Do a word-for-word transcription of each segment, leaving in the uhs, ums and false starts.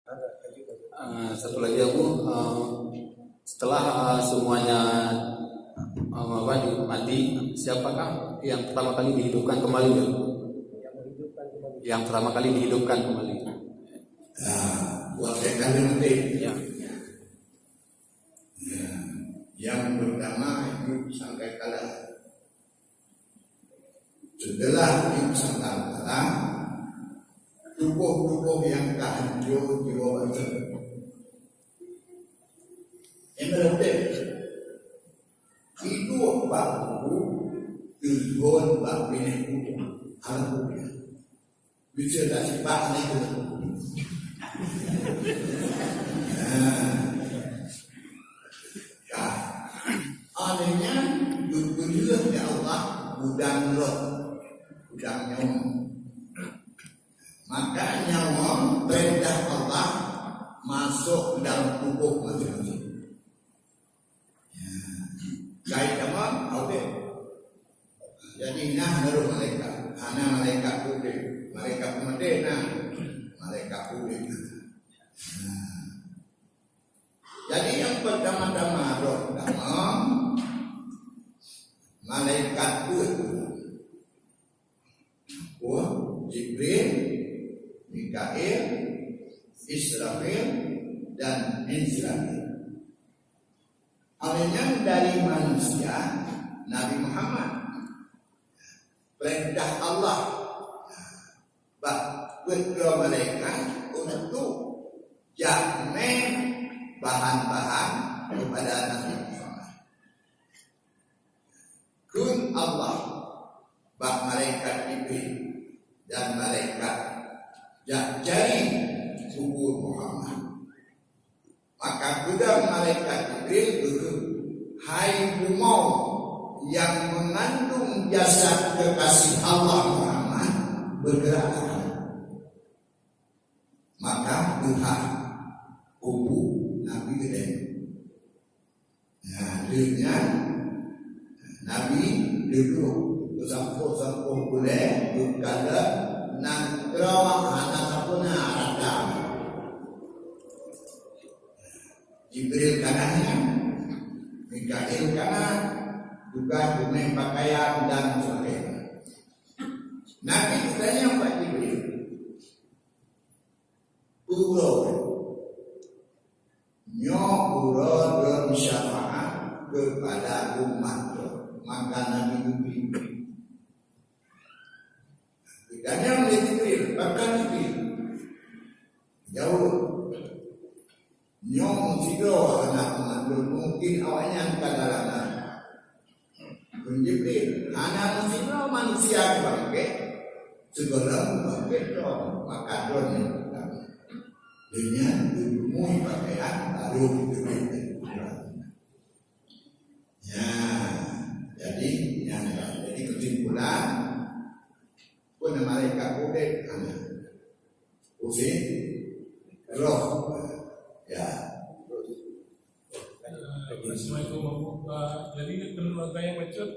Eh, satu lagi, Abu, eh, setelah, eh, semuanya, eh, apa, mati, siapakah yang pertama kali dihidupkan kembali? Yang pertama kali dihidupkan kembali. Ah, buat saya kali nanti. Ya. Ya. Yang pertama itu sangkakala. Setelah insang Allah, tubuh-tubuh yang ka hancur jiwa baca. Yang berhenti. Hidup bak buku, tujuan bak binéh buku. Alhamdulillah. Bisa tak sifat ni tu. Nah. Ya. Akhirnya, geupeuleueh lé Allah gudang roh, gudang nyawa. Maka nyawa perintah Allah masuk dalam tubuh masing-masing. Ya. Kait sama, okey. Jadi, nah, naruh malaikat. Hana malaikat udeb. Malaikat peumaté, nah. Malaikat udeb, nah. Nah. Jadi, yang pertama-tama roh dalam malaikat pun. Pun Jibril, Mikail, Israfil, dan Izrail. Awaknyan dari manusia, Nabi Muhammad. Perintah Allah bak peuet droe malaikat untuk jak mé bahan-bahan kepada Nabi Muhammad. Kheun Allah bak malaikat Jibril dan malaikat jak cari kubur Muhammad. Maka peugah malaikat Jibril geukheun, "Hai bumoe nyang meungandung jasad kekasih Allah Muhammad, beugeuraklah." Maka geuhah kubu Nabi Ibrahim. Nah, lheueh nyan Nabi dudoe beusampôh-sampôh buleuen, geukalon, nan keudroe hana sapeue na rata. Jibril ka na nyan, Mikail ka na, tugaih beumèh pakaian dan sebagainya. Nabi geutanyong bak Jibril, "Uroe nyoe uroe lôn syafaat keupada umat lôn." Maka Nabi Jibril geutanyong lé Jibril, "Pakon Jibril?" Jaweueb, "Nyoe meusidroe aneuk mandum, mungken awaknyan ka dalam neuraka." Kheun Jibril, "Hana meusidroe manusia geubangkét, sigohlom geubangkét droe, maka droeneuh." Lheueh nyan geuteumui pakaian, barô geuteubiet dari kuburan. Ya, jadi nyan, jadi keusimpulan, pun malaikat udeb hana. Usi roh. Ya. Assalamualaikum warahmatullahi wabarakatuh. Jadi, menurut saya macam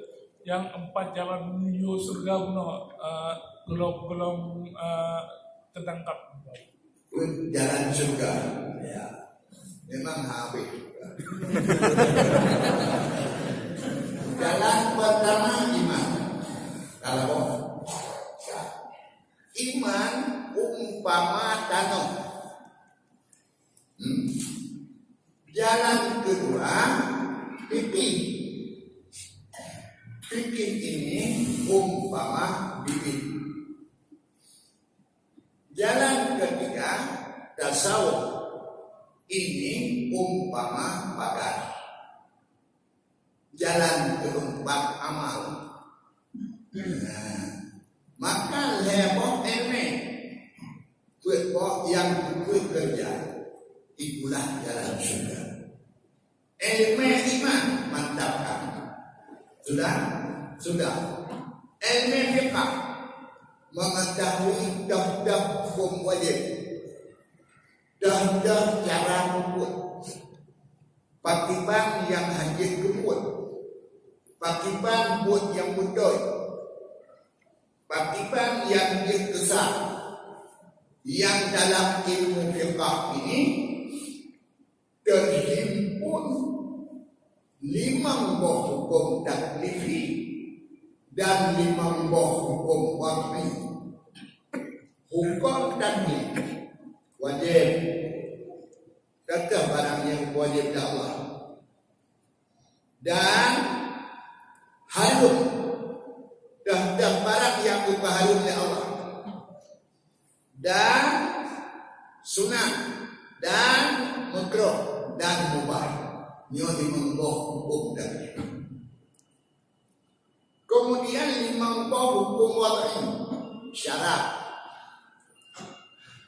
yang empat jalan menuju surga bunoe, eh, golom-golom, eh, teutangkap. Jalan surga. Ya. Memang habis. Jalan pertama iman. Kalau iman umpama tanoh. Hmm. Jalan kedua, fikih. Fikih ini umpama bibit. Jalan ketiga, tasawuf. Ini umpama pagar. Jalan keempat, amal. Nah, maka lhèe boh èleumèe. Peuet boh nyang peuet keureuja. Itulah jalan syurga. Èleumèe iman, mantapkan. Sudah? Sudah. Èleumèe fiqah, mengetahui dah-dah hukum wajib. Dah-dah cara peubuet. Pakriban nyang hana jeuet keu buet. Pakriban buet nyang beutôi. Pakriban nyang jeuet keu sah. Nyang dalam ilmu fiqah ini Limong boh huköm taklifi dan limong boh huköm wad'i. Huköm taklif wajéb, teuntang barang nyang wajéb lé Allah. Dan hareuem, teuntang barang nyang geuhareuem lé Allah. Dan sunat, dan makruh, dan mubah. Nyoe limong boh huköm taklif. Kemudian limong boh huköm wad'i, syarab,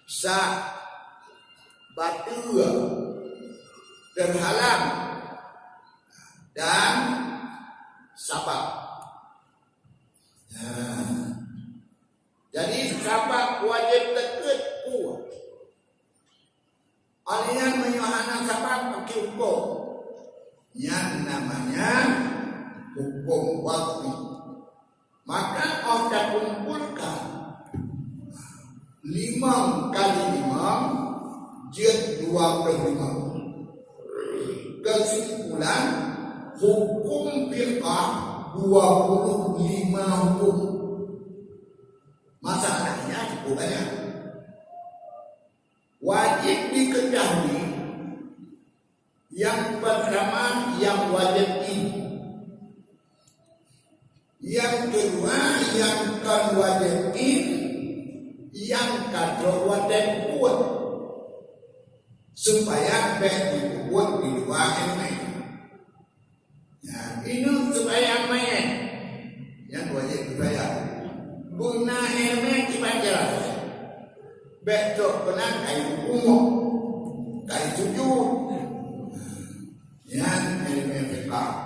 sah, bateue, teuhalang, dan sabab. Nah, jadi sabab wajéb teukeut peue? Óh lheueh nyan meunyoe hana sabab bak huköm, nyan namanya huköm wad'i. Maka óh takumpolkan limong kali limong jeuet dua ploh limong. Keusimpulan, huköm fiqah dua puluh lima huköm. Masalahnya cukup banyak. Wajéb diketahui, nyang pertama nyang wajéb in. Nyang keudua nyang kon wajéb in, nyang ka trok watée peubuet. Supaya bék jipeubuet di luwa ileumé. Nyan, inong seumayang manyét, nyan wajéb seumayang. Beuna ileumé kiban jalan. Bék trok keunan kayue rumoh, kayue sujud. Nyan ileumé fiqah.